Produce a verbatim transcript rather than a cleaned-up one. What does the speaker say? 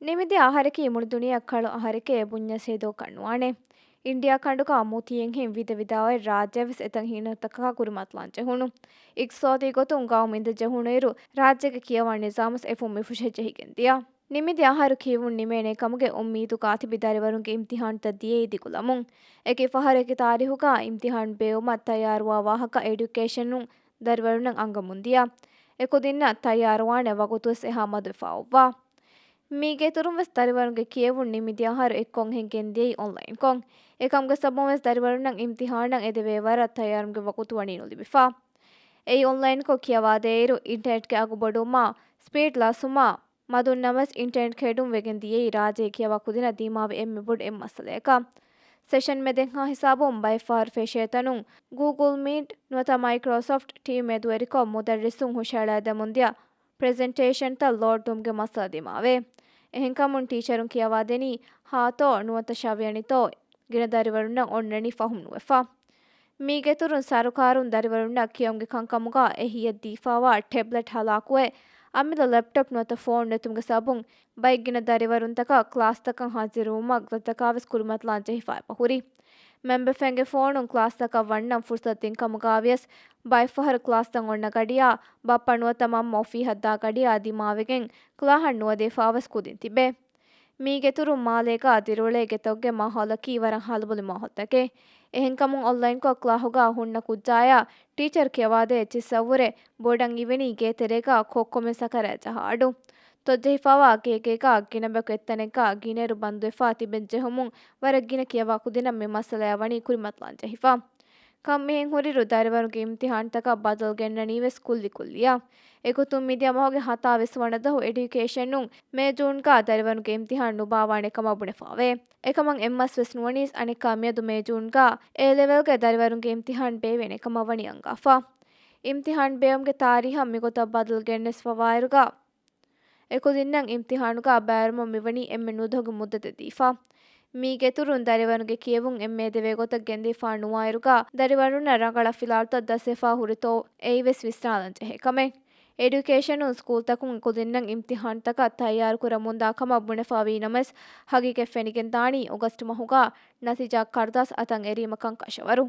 ނިމިދިޔަ އަހަރަކީ މުޅި ދުނިޔެއަށް ކަޅު އަހަރެކޭ ބުންޏަސް ހެދޯ ކަންނުވާނެ. އިންޑިއާ ކަނޑުގަ މޫތިއެއްހެން ވިދެ ވިދާވައި ރާއްޖެވެސް އެތަން ހީނަތަކަކާ ކުރިމަތިލާން ޖެހުނު. އިގްތިސޯދީ ގޮތުން ގައުމު އިނދެ ޖެހުނުއިރު، ރާއްޖޭގެ ކިޔަވާ ނިޒާމުސް އެފުށް މިފުށެއް ޖެހިގެން ދިޔަ. ނިމިދިޔަ އަހަރު ކިޔެވުން ނިމޭނެ ކަމުގެ އުއްމީދުގަ ތިބި ދަރިވަރުންގެ އިމްތިހާންތައް ދިޔައީ ދިގުލަމުން. އެކި ފަހަރެކި ތާރީހުގަ އިމްތިހާން ބޭއްވުމަށް ތައްޔާރުވާ ވާހަކަ އެޑިއުކޭޝަނުން ދަރިވަރުންނަށް އަންގަމުން ދިޔަ. އެކުދިންނަށް ތައްޔާރުވާނެ ވަގުތުވެސް އެހާ މަދުވެފަ އޮއްވާ. މީގެއިތުރުން ވެސް ދަރިވަރުންގެ ކިޔެވުން ނިމިދިޔަ އަހަރު އެއްކޮންހެން ގެންދިޔައީ އޮންލައިންކޮށް. އެކަމުގެ ސަބަބުން ވެސް ދަރިވަރުންނަށް އިމްތިހާނަށް އެދެވޭ ވަރަށް ތައްޔާރުމުގެ ވަގުތު ވަނީ ނުލިބިފަ. އެއީ އޮންލައިންކޮށް ކިޔަވާދޭއިރު، އިންޓަނެޓްގެ އަގު ބޮޑުވުމާ، ސްޕީޑް ލަސްވުމާ، މަދުން ނަމަވެސް އިންޓަނެޓް ކެޑުން ވެގެން ދިޔައީ ރާއްޖޭގެ ކިޔަވާ ކުދިންނަށް ދިމާވި އެންމެ ބޮޑު އެއް މައްސަލަޔަކަށް. ސެޝަން މެދެއްހާ ހިސާބުން ބައެއް ފަހަރު ފެށޭ ތަނުން ގޫގުލް މީޓް ނުވަތަ މައިކްރޯސޮފްޓް ޓީމް މެދުވެރިކޮށް މުދައްރިސުން ހުށައަޅައިދެމުން ދިޔަ ޕްރެޒެންޓޭޝަންތައް ލޯޑްވުމުގެ މައްސަލަ ދިމާވޭ. އެހެންކަމުން ޓީޗަރުން ކިޔަވާދެނީ ހާތޯ ނުވަތަ ޝަވިޔަނިތޯ ގިނަ ދަރިވަރުންނަށް އޮންނަނީ ފަހުމް ނުވެފަ. މީގެއިތުރުން ސަރުކާރުން ދަރިވަރުންނަށް ކިޔަވުމުގެ ކަންކަމުގަ އެހީއަށް ދީފާވާ ޓެބްލެޓް ހަލާކުވެ، އަމިއްލަ ލެޕްޓޮޕް ނުވަތަ ފޯން ނެތުމުގެ ސަބަބުން ބައެއް ގިނަ ދަރިވަރުންތަކަށް ކްލާސްތަކަށް ހާޒިރުވުމަށް ގަދަކާވެސް ކުރިމަތިލާން ޖެހިފަ އެބަހުރި. މެންބަފައިންގެ ފޯނުން ކްލާސްތަކަށް ވަންނަން ފުރުސަތު ދިންކަމުގަވިޔަސް، ބައެއްފަހަރު ކްލާސްތައް އޮންނަ ގަޑިއާ، ބައްޕަ ނުވަތަ މަންމަ އޮފީހަށް ދާ ގަޑިއާ ދިމާވެގެން ކްލާހަށް ނުވަދެފާވެސް ކުދިން ތިބޭ. މީގެއިތުރުން މާލޭގަ ދިރިއުޅޭ ގެތަކުގެ މާހައުލަކީ ވަރަށް ހަލުބޮލި މާހައުލުތަކެއް. އެހެންކަމުން އޮންލައިންކޮށް ކްލާހުގަ ހުންނަ ކުއްޖާޔާ ޓީޗަރު ކިޔަވާދޭ އެއްޗިއްސަށްވުރެ ބޮޑަށް އިވެނީ ގޭތެރޭގަ ކޮއްކޮމެ ސަކަރާތް ޖަހާ އަޑު. ތޮއްޖެހިފައިވާ ގޭގޭގަ ގިނަބަޔަކު އެއްތަނެއްގަ ގިނައިރު ބަންދުވެފަ ތިބެން ޖެހުމުން ވަރަށް ގިނަ ކިޔަވާ ކުދިންނަށް މި މައްސަލަޔާ ވަނީ ކުރިމަތިލާން ޖެހިފަ. ކަން މިހެން ހުރިއިރު، ދަރިވަރުންގެ އިމްތިހާންތަކަށް ބަދަލު ގެންނަނީވެސް ކުއްލި ކުއްލިއަށް. އެގޮތުން މިދިޔަ މަހުގެ ހަތާވީސް ވަނަ ދުވަހު އެޑިއުކޭޝަނުން މޭ ޖޫންގަ ދަރިވަރުންގެ އިމްތިހާން ނުބާވާނެ ކަމަށް ބުނެފަވޭ. އެކަމަށް އެއްމަސް ވެސް ނުވަނީސް އަނެއްކާ މިއަދު މޭ ޖޫންގަ އޭ ލެވެލްގެ ދަރިވަރުންގެ އިމްތިހާން ބޭއްވޭނެ ކަމަށް ވަނީ އަންގާފަ. އިމްތިހާން ބޭއްވުމުގެ ތާރީހަށް މިގޮތަށް ބަދަލު ގެންނަސްފަވާއިރުގަ، އެކުދިންނަށް އިމްތިހާނުގަ ބައިވެރިވުމަށް މިވަނީ އެންމެ ނުދޮގު މުއްދަތެއް ދީފަ. މީގެއިތުރުން ދަރިވަރުންގެ ކިޔެވުން އެންމެ އެދެވޭ ގޮތަށް ގެންދީފަ ނުވާއިރުގަ، ދަރިވަރުންނަށް ރަނގަޅަށް ފިލާވަޅުތައް ދަސްވެފަ ހުރިތޯ އެއީވެސް ވިސްނާލަން ޖެހޭ ކަމެއް. އެޑިއުކޭޝަނުން ސްކޫލްތަކުން އެކުދިންނަށް އިމްތިހާންތަކަށް ތައްޔާރުކުރަމުންދާ ކަމަށް ބުނެފަ ވީނަމަވެސް، ހަގީގަތް ފެނިގެންދާނީ އޮގަސްޓް މަހުގަ ނަތީޖާ ކަރުދާސް އަތަށް އެރީމަކަށް ކަށަވަރު.